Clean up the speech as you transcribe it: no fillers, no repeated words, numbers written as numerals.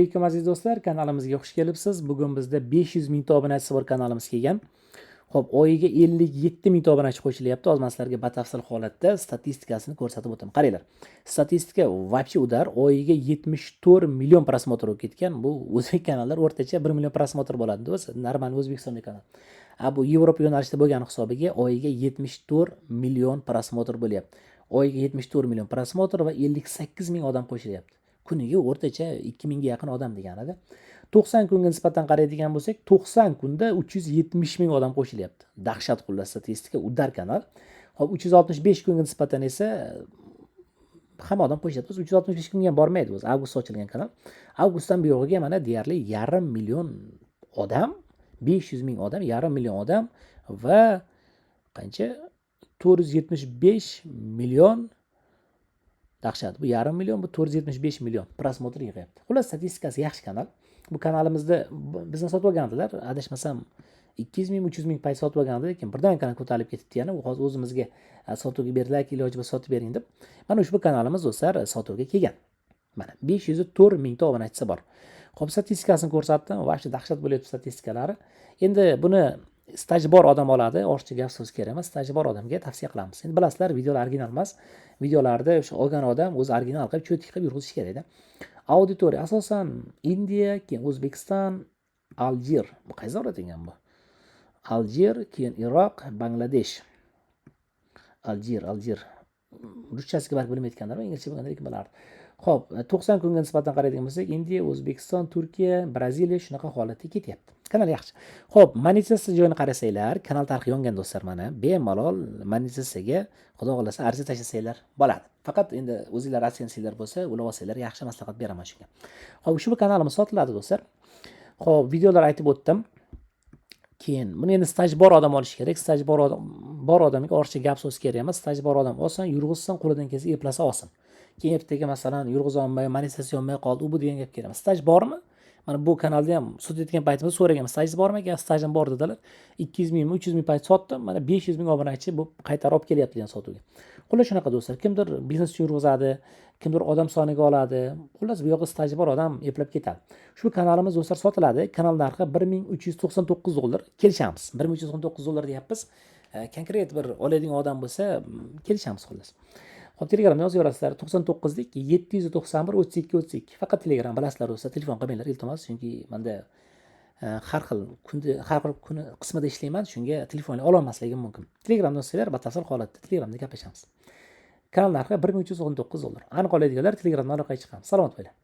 Alaykum, aziz do'stlar, kanalimizga xush kelibsiz. Bugun bizda 500 mingta obunachisi bor kanalimiz kelgan. Xo'p, oyiga 57 mingta obunachi qo'shilyapti. Hozir man sizlarga batafsil holatda statistikasini ko'rsatib o'taman. Qaranglar. Statistika вообще удар. Oyiga 74 million просмотр bo'lib ketgan. Bu o'zbek kanallar o'rtacha 1 million просмотр bo'ladi o'zi, normal O'zbekistonda kanal. A bu Yevropa yo'nalishida bo'lgani hisobiga oyiga 74 million просмотр bo'lyapti. Oyiga 74 million просмотр va 58 ming odam qo'shilyapti. Kuniga o'rtacha 2 mingga yaqin odam deganida. 90 kunga nisbatan qaraydigan bo'lsak, 90 kunda 370 ming odam qo'shilyapti. Dahshat, xullas, statistika, удар kanal. Xo'p, 365 kunga nisbatan esa hamma odam qo'shilyapti. O'zi 365 kunga ham bormaydi o'zi. Avgustda ochilgan kanal. Avgustdan buyog'iga mana deyarli yarim million odam, 500 ming odam, yarim million odam va qancha, 475 million. Dahshat. Bu yarim million, bu 475 million просмотр yig'yapti. Xullas, statistikasi yaxshi kanal. Bu kanalimizda bizni sotib olgandilar, adashmasam, 200 ming, 300 ming payt sotib olgandi, lekin birdan kanal ko'tarilib ketibdi yana. U hozir o'zimizga sotuvga berdilar, iloji bo'lsa sotib bering deb. Mana ushbu kanalimiz, do'stlar, sotuvga kelgan. Mana 504 mingta obunachisi bor. Xo'p, statistikasini ko'rsatdim. Вообще dahshat bo'lyapti statistikalari. Endi buni staj bor odam oladi, ortiqcha gap so'z kerak emas, staji bor odamga tavsiya qilamiz. Endi bilasizlar, videolar original emas. Videolarda o'sha olgan odam o'zi original qilib, чётко qilib yurg'izish kerakda. Auditoriya asosan Indiya, keyin O'zbekiston, Aljir. Bu qaysi davlat ekan bu? Aljir, keyin Iroq, Bangladesh. Aljir, Aljir. Ruschasiga balki bilmayotganlar, inglizcha bo'lganda lekin bilardi. Xo'p, 90 kunga nisbatan qaraydigan bo'lsak, Indiya, O'zbekiston, Turkiya, Braziliya, shunaqa holatda ketyapti. Kanal yaxshi. Xo'p, monetizatsiya joyini qarasanglar, kanal tarixi yongan, do'stlar, mana. Bemalol monetizatsiyaga, Xudo xohlasa, ariza tashlasanglar bo'ladi. Faqat endi o'zinglar AdSense'inglar bo'lsa, ulab olsanglar yaxshi, maslahat beraman shunga. Xo'p, ushbu kanalimiz sotiladi, do'stlar. Xo'p, videolar aytib o'tdim. Keyin buni endi staj bor odam olishi kerak. Staj bor odamga ortiqcha gap so'z kerak emas. Staj bor odam olsin, yurg'izsin, qo'lidan kelsa eplasa olsin. Keyin ertaga, masalan, yurg'izolmay, monetizatsiya olmay qoldi, u bu degan gap kerak emas. Staj bormi? Mana bu kanalda ham sotayotgan paytimizda so'raganman, stajingiz bormi aka? Stajim bor dedilar. 200 mingmi, 300 ming payt sotdim. Mana 500 ming obunachi bu qaytarib olib kelyapti degan sotuvga. Xullas, shunaqa, do'stlar. Kimdir biznes uchun yurg'izadi, kimdir odam soniga oladi. Xullas, bu yoqda staji bor odam eplab ketadi. Shu kanalimiz, do'stlar, sotiladi. Kanal narxi 1399 dollar. Kelishamiz. 1399 dollar deyapmiz. Konkret bir oladigan odam bo'lsa, kelishamiz xullas. Xo'p, Telegramda yozaverasizlar: 99lik 791 32 32. Faqat Telegram, bilasizlar, do'stlar, telefon qilmanglar, iltimos, chunki menda har xil kunda, har xil kuni qismida ishlayman, shunga telefonni ololmasligim mumkin. Telegramda yozsanglar, batafsil holatda Telegramda gaplashamiz. Kanal narxi 1399 dollar. Aniq oladiganlar Telegramdan aloqaga chiqamiz. Salomat bo'linglar.